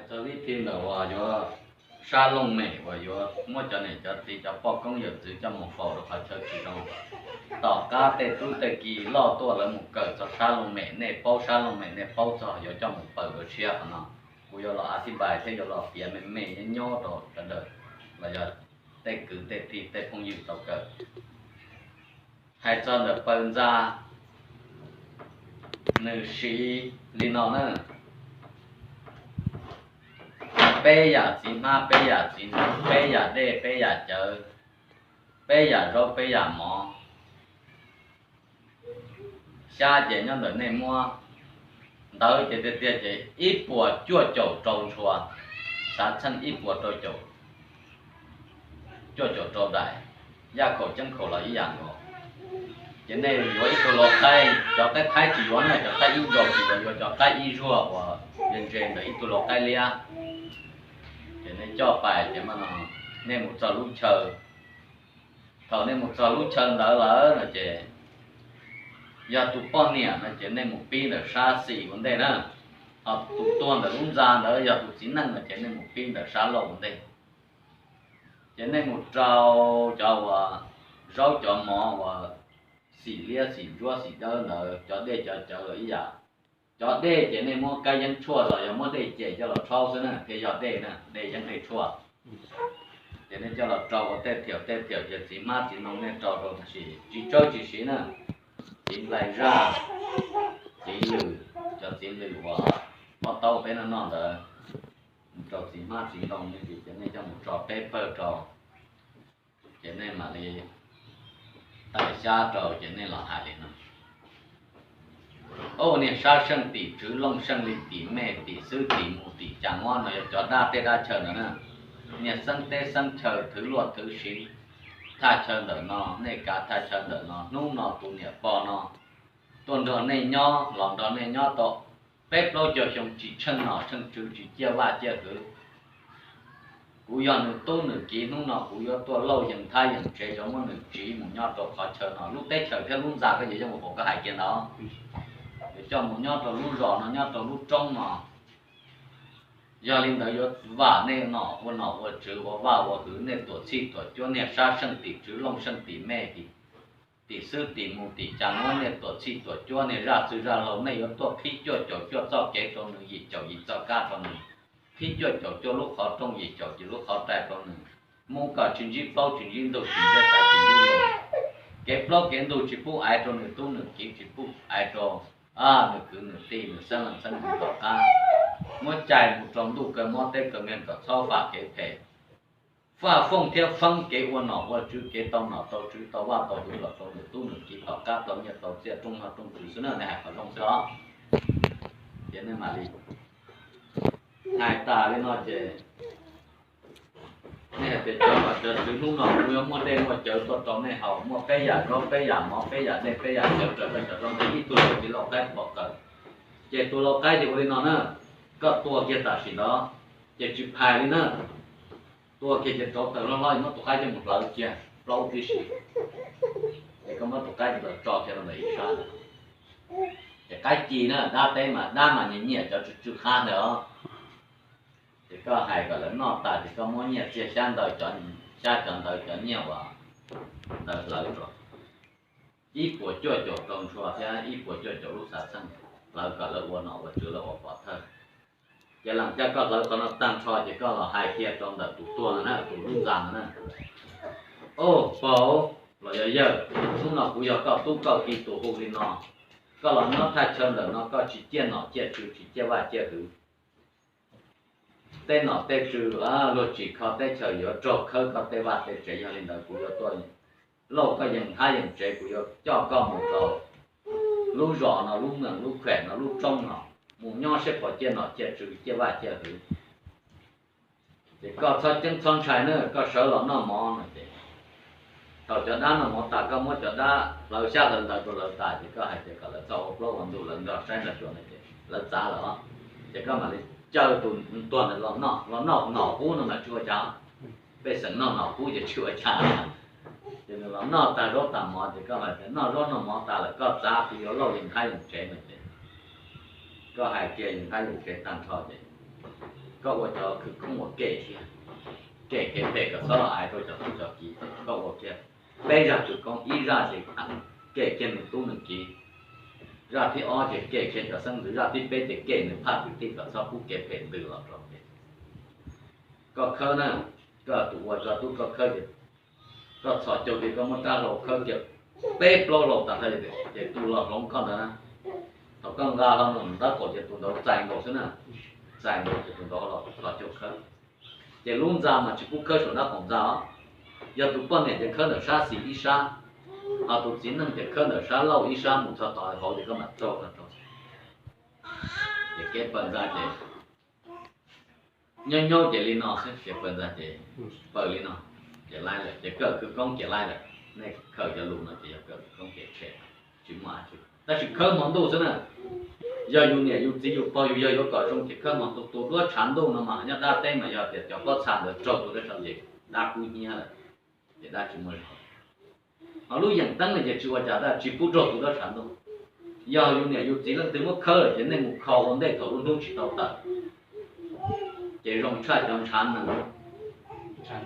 Txog vib thi ntawm uas yuav sab looj mem uas yuav muab cov niam cov txiv cov poj koob yawm txwv coj mus faus rau qhov chaw tsis zoo. Tom qab tej tub tej ki loj tuaj lawv mus kawm txog sab looj mem, nej paub sab looj mem, nej paub txog yuav coj mus paws dua tshiab qhov no. Kuv yuav los a thib npais thiab yuav los piav me me nyob nyob rau sawv daws los yog tej kwv tej tij tej phooj ywg tau kawm. Hais txog ntawm paws ntxa, nws siv li no na: peb yam txiv hmab, peb yam txiv ntoo, peb yam dej, peb yam cawv, peb yam zaub, peb yam mov. Xyab ces nyob ntawm nej muab, ntawv ces tiag tiag ces ib puas cuaj caum rau ntshua, xav txheej ib puas rau caum, cuaj caum rau daim, yaj khaum ceeb khaum los ib yam nkaus. Ces nej yuav ib tug lau qaib, cov qaib thaib tsis yuav na, cov qaib ib nkaus tsis yuav, yuav cov qaib ib zuag uas ntse ntse ntawm ib tug lau qaib liab. Ces nej coj pais ces mas no nej mus txog lub chaw. Thaum nej mus txog lub chaw ntawd lawm no ces yog tus poj niam no ces nej mus pib ntawm sab xis ua ntej na, ho tus tuag ntawm lub ntxa ntawd yog tus txiv neej no ces nej mus pib ntawm sab laug ua ntej. Ces nej mus rau cov uas zaub cov mov uas xim liab xim ntsuab xim dawb ntawd, cov dej cov cawv los ib yam. Cov dej ces nej muab kab yeeb tshuaj los yog muab dej ces coj los tshaub xwb na, thiaj yog dej na, dej yeeb dej tshuaj. Ces nej coj los rau ua tej thiaum tej thiaum ces txiv hmab txiv ntoo nej rau rau tab sis tsis tsawb tsis siv na. Txiv nplai zaj, txiv lws, cov txiv lws uas mob taub peb noj noj ntawd, rau txiv hmab txiv ntoo ne, ces nej coj mus tso peb pawg rau. Ces nej mam li tais xyab rau ces nej los hais li no: Au, niag sab seej tim tswv looj seej li tim me tim xwb tim mus tim cas muab no, yog cov dab tej dab chaw ntawd na. Niag xeeb teb xeeb chaw thwv luaj thwv siv thaj chaw ntawm no, nej kav thaj chaw ntawm no, hnub no tus niam pog no tuaj nrog nej nyob los nrog nej nyob tau peb plaub caug xyoo tsis tsheej nom tsheej tswv tsis ciaj vaj ciaj hwv. Kuv yog nws tub nws kiv, hnub no kuv yuav tuaj lauj yees thab yees tsev, yuav muab nws tsiv mus nyob rau qhov chaw no, lub teb chaws thiab lub ntxa koj yuav coj mus faus koj hais kiag ntawd, yuav coj mus nyob rau lub zos no nyob rau lub roob no. Yog li ntawd yuav vam nej nom ua nom ua tswv ua vaj ua hwv, nej tuam txhij tuam cuab, niag sab seej tim tswv looj seej tim me tim xwb tim mus tim cas muab nej tuam txhij tuam cuab, niag zaj txwg zaj laug, nej yuav tuaj qhib cuaj caum cuaj txoj kev rau nws, yim caum yim txoj kab rau nws, qhib cuaj caum cuaj lub qhov rooj, yim caum yim lub qhov rais rau nws. Mus kom tsis ntsib plaub tsis ntsib ntug tsis ntsib tav tsis ntsib lus. Kev plaub kev ntug tsis pub aiv rau nws tub nws kiv, tsis pub aiv rau nws kwv nws tij nws xeeb leej xeeb ntxwv tom qab. Muab cais mus rau ntuj kaw mob teb kaw nkeeg kom txhob fam kev phem, faj fooj thiab feeb kev ua nom ua tswv, kev tau nom tau tswv tau vaj tau hwv los rau nws tub nws kiv tom qab, tau nyiaj tau txiaj rooj noj rooj tswv xwb na, nej hais qhov zoo xwb os. Ces nej mam li hais tas li no ces nej hais tias cov nom cov tswv, hnub no kuv yuav muaj dej muaj cawv tuaj rau nej haus, muaj peb yam zaub peb yam mov peb yam dej peb yam cawv raws koj cov zaub npua, ib tug lau txiv lau qaib pom tawm. Ces tus lau qaib ces ua li no na, koj tua kiag tam sim ntawd ces tsis phais li na. Tua kiag ces rauv taws hlob hlob, muab tus qaib coj mus hlawv kiag plaub tib si, ces koj muab tus qaib ntawd tso kiag rau ntawm ib sab. Ces qaib ci na, dab teb mas dab mas nyiam nyiam cov tsw tsw qab ntawd os. Ces koj hais kom lawv noj tas ces koj muab nyiaj txiag xyab ntawv cov, xyab cov ntawv cov nyiaj uas ntawd hlawv rau ib puas cuaj caum rau ntshua thiab ib puas cuaj caum lub xav txheej, hlawv kom lawv ua nom ua tswv lawv ua pov thawj. Ces leej twg koj hlawv qhov no tag nrho ces koj los hais kiag rau ntawm tus tuag ntawd na, tus lub ntxa ntawd na: Au, pog los yog yawg, hnub no kuv yog koj tub koj kiv tus hu li no, koj los nyob thaj chaw ntawm no koj tsis ciaj nom ciaj tswv tsis ciaj vaj ciaj hwv. Tej nom tej tswv luag tsim kho teb chaws yuav raug khawb koj tej vaj tej tsev, yog li ntawd kuv yuav tuaj lauj koj yees thab yees tsev, kuv yuav coj koj mus rau lub zos no lub meem lub khuem no lub roob no mus nyob seb puas ciaj nom ciaj tswv ciaj vaj ciaj hwv. Ces koj txhob ceeb txhob ntshai na, koj sawv los noj mov no ces thaum cov dab noj mov tas koj muab cov dab hlawv xyab hlawv ntawv rau lawv tas ces koj hais tias kom lawv txhob ua plaub ua ntug, lawv nrog saib nrog xyuas no ces lawv txav lawm os. Ces koj mam li caw tus tuag ntawd los noj, los noj nom qub no mas tsis ua cas. Pej xeem noj nom qub ces tsis ua cas. Ces nws los noj tag zaub tag mov ces koj hais tias noj zaub noj mov tas lawm koj txav kuv yuav lauj yees thab yees tsev no ces koj hais kiag yees thab yees tsev tag nrho ces Koj ua cov khwv koob ua kem thiab, kem kev phem kom txhob los aiv rau cov tub cov kiv, koj ua kiag peb zaj khwv koob, ib zaj ces kem kiag nws tub nws kiv, zaj thib ob ces kem kiag cov xeeb ntxwv, zaj thib peb ces kem nws phaj kwv tij kom txhob pub kev phem ntws los rau pem. Koj khawb na, koj tus ua koj tub koj khawb ces koj txhos caug ces koj muab rab hlau khawb kiag peb plaub hlau tas tas ces tus los hloov koj ntawd na. Thaum koj nqa hlo nws ntab qaum ces tus ntawd txais nkaus xwb na, txais nkaus ces tus ntawd los txhos caug khawb. Ces lub ntxa mas tsis pub khawb saum ntab qaum ntxa os. Yog tus poj niam ces khawb ntawm sab xis ib sab, ho tus txiv neej ces khawb ntawm sab laug ib sab mus txog tod hauv ces koj mam raug no rau. Ces kev paws ntxa ces nyob nyob ces li no xwb, kev paws ntxa ces paws li no, ces laib lawm. Ces kawm khwv koob ces laib lawm. Nej khaws cov lus no ces yog kawm khwv koob ces tshem, tsis muaj dab tsi. Tab sis khawb hmo ntuj xwb na. Yog yus niam yus txiv yus pog yus yawg yuav kom zoo ces khawb hmo ntuj. Tus duab tshav ntuj no mas nyob dab teb mas yog tias cov pob txha ntawd raug tus duab tshav ntuj ces dab kub hnyiab lawm, ces dab tsis muaj zog. Ho lub yeem teeb no ces tsis ua cas, tab tsis pub raug tus duab tshav ntuj. Yog yus niam yus txiv leej twg muab khawb lawm ces nej mus kho ua ntej thaum lub hnub tsis tau tawm. Ces zoo tshaj cov ntshav nees, ntshav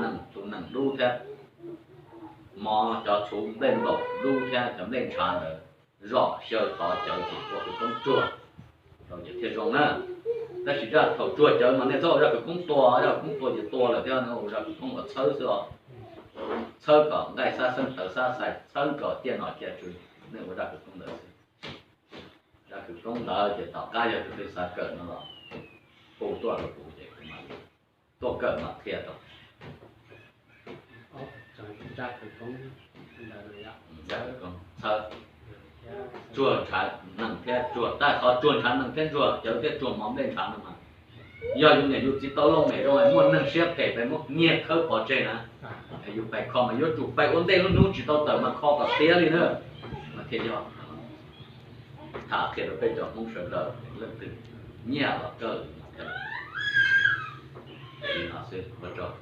nees tus nees dub thiab, mov cov txhuv nplej nplaum dub thiab cov nplej ntshav ntawd zom xyaw tod cawv ces ua khwv koob tsuag rau ces thiaj zoo na. Tab sis zaj thaum tsuag cawv mas nej txhob ua zaj khwv koob tua, zaj khwv koob tua ces tua lawm thiab, nej ua zaj khwv koob uas txhawb xwb os. Txhawb kom nqaij xab xeeb tawv xab xais, txhawb kom tiaj nom cia tswv, nej ua zaj khwv koob ntawd xwb. Zaj khwv koob ntawd ces tom qab yog tus twg xav kawm no los hu tuaj rau kuv ces kuv mam tuaj kawm mam qhia rau. Zaj khwv koob, txhawb, tsuag ntshav nees thiab tsuag, tab qhov tsuag ntshav nees thiab ntsuag cawv thiab tsuag mov nplej ntshav no mas yog yus niam yus txiv tau loj mem zoo es muaj neeg siab phem pes muab nyiag khawb pov tseg na, es yus pais kho mas yuav tsum pais ua ntej lub hnub tsis tau tawm mas kho kom tiav li na, mas thiaj yog. Tham qhia rau peb cov Hmoob sawv daws leej twg nyiaj los kawm li no xwb, ua tsaug.